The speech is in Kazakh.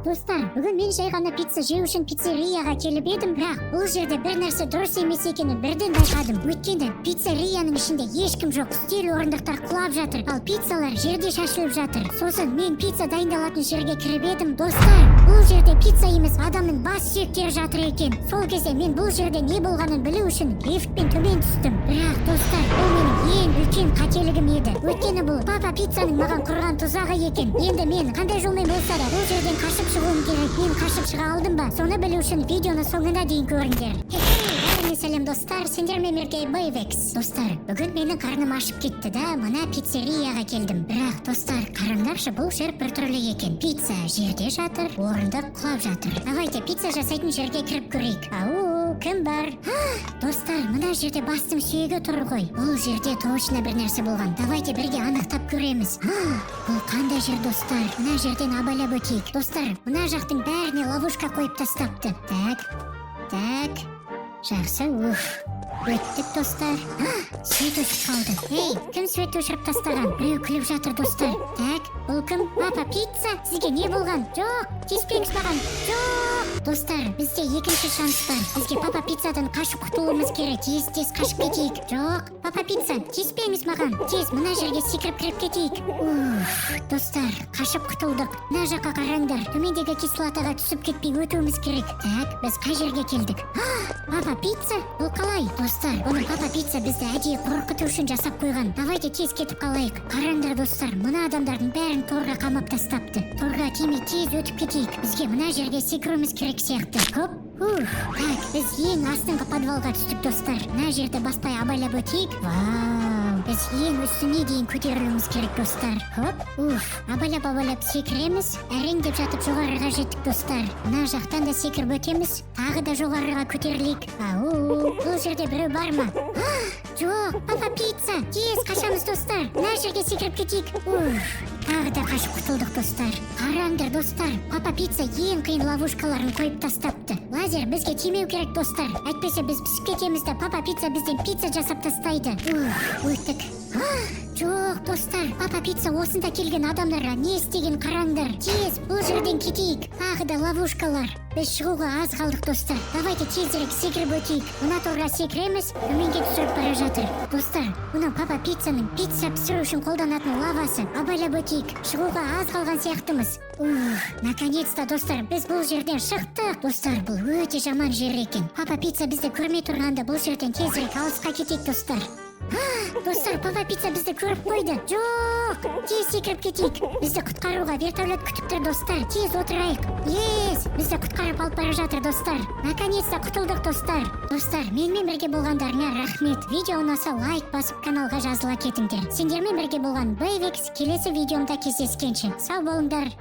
Достар, бүгін мен жай ғана пицца жеу үшін пиццерияға келіп едім, бірақ бұл жерде бір нәрсе дұрыс емес екенін бірден байқадым. Өйткені пиццерияның ішінде ешкім жоқ, үстел, орындықтар құлап жатыр, ал пиццалар жерде шашылып жатыр. Сосын мен пицца дайындалатын жерге кіріп едім, достар, бұл жерде пицца емес, адамның бас сүйектері жатыр екен. Сол кезде мен бұл жерде не болғанын білу үшін лифтпен төмен түстім. Бірақ, достар, бұл менің ең үлкен қателігім еді. Өйткені бұл папа пиццаның маған құрған тұзағы екен. Енді мен қандай жолмен болса да бұл жерден қашып шығуым керек. Мен қашып шыға алдым ба? Соны білу үшін видеоны соңына дейін көріңдер. Хей, бәріне сәлем, достар, сендермен бірге Бэйвекс. Достар, бүгін менің қарным ашып кетті да, мына пиццерияға келдім. Бірақ, достар, қараңдаршы, бұл жер біртүрлі екен. Пицца жерде жатыр, орындық құлап жатыр. Давайте пицца жасайтын жерге кіріп көрейік. Ау, кім бар? Достар, мына жерде бастың сүйегі тұр ғой. Бұл жерде точно бір нәрсе болған. Давайте бірге анықтап көреміз. Бұл қандай жер, достар? Мына жерден абайлап өтейік. Достар, мына жақтың бәріне ловушка қойып тастапты. Так, так. Жақсы, уф. Өттік, достар. Свет өшіп қалды. Ей, кім свет өшіріп тастаған? Біреу күліп жатыр, достар. Так, бұл кім? Папа пицца? Сізге не болған? Жоқ, тиіспеңіз маған. Жоқ. Достар, бізде екінші шанс бар. Бізге папа пиццадан қашып құтылуымыз керек. Тез, тез қашып кетейік. Жоқ, папа пицца, тиіспеңіз маған. Тез мына жерге секіріп кіріп кетейік. Уф, достар, қашып құтылдық. Мына жаққа қараңдар. Төмендегі кислотаға түсіп кетпей өтуіміз керек. Так, біз қай жерге келдік? Папа пицца? Бұл қалай? Достар, бұны папа пицца бізді әдейі қорқыту үшін жасап қойған. Давайте тез кетіп қалайық. Қараңдар, достар, мына адамдардың бәрін торға қамап тастапты. Торға тимей тез өтіп кетейік. Бізге мына жерге секіруіміз керек сияқты. Хоп. Уф, так, біз ең астыңғы подвалға түстік, достар. Мына жерді баспай абайлап өтейік. Вау, біз ең үстіне дейін көтерілуіміз керек, достар. Хоп, уф, абайлап, абайлап секіреміз. Әрең деп жатып жоғарыға жеттік, достар. Мына жақтан да секіріп өтеміз. Тағы да жоғарыға көтерілейік. Ау, бұл жерде біреу бар ма? Жоқ, папа пицца. Тез қашамыз, достар. Мына жерге секіріп кетейік. Уф, тағы да қашып құтылдық, достар. Қараңдар, достар, папа пицца ең қиын ловушкаларын қойып тастапты. Лазер бізге тимеу керек, достар. Әйтпесе біз пісіп кетеміз да, папа пицца бізден пицца жасап тастайды. Уф, өттік. Жоқ, достар, папа пицца осында келген адамдарға не істеген, қараңдар. Тез бұл жерден кетейік. Тағы да ловушкалар. Біз шығуға аз қалдық, достар. Давайте тезірек секіріп өтейік. Мына торға секіреміз, төменге түсіріп бара жатыр. Достар, мына папа пиццаның пицца пісіру үшін қолданатын лавасы. Абайлап өтейік. Шығуға аз қалған сияқтымыз. Ух, наконец-то, достар, біз бұл жерден шықтық. Достар, бұл өте жаман жер екен. Папа пицца бізді көрмей тұрғанда бұл жерден тезірек алысқа кетейік, достар. Достар, папа пицца бізді көріп қойды. Жоқ, тез секіріп кетейік. Бізді құтқаруға вертолет күтіп тұр, достар. Тез отырайық. Ес, бізді құтқарып алып бара жатыр, достар. Наконец-то құтылдық, достар. Достар, менімен бірге болғандарыңа рахмет. Видео ұнаса, лайк басып, каналға жазыла кетіңдер. Сендермен бірге болған Бэйвикс. Келесі видеомда кездескенше. Сау болыңдар.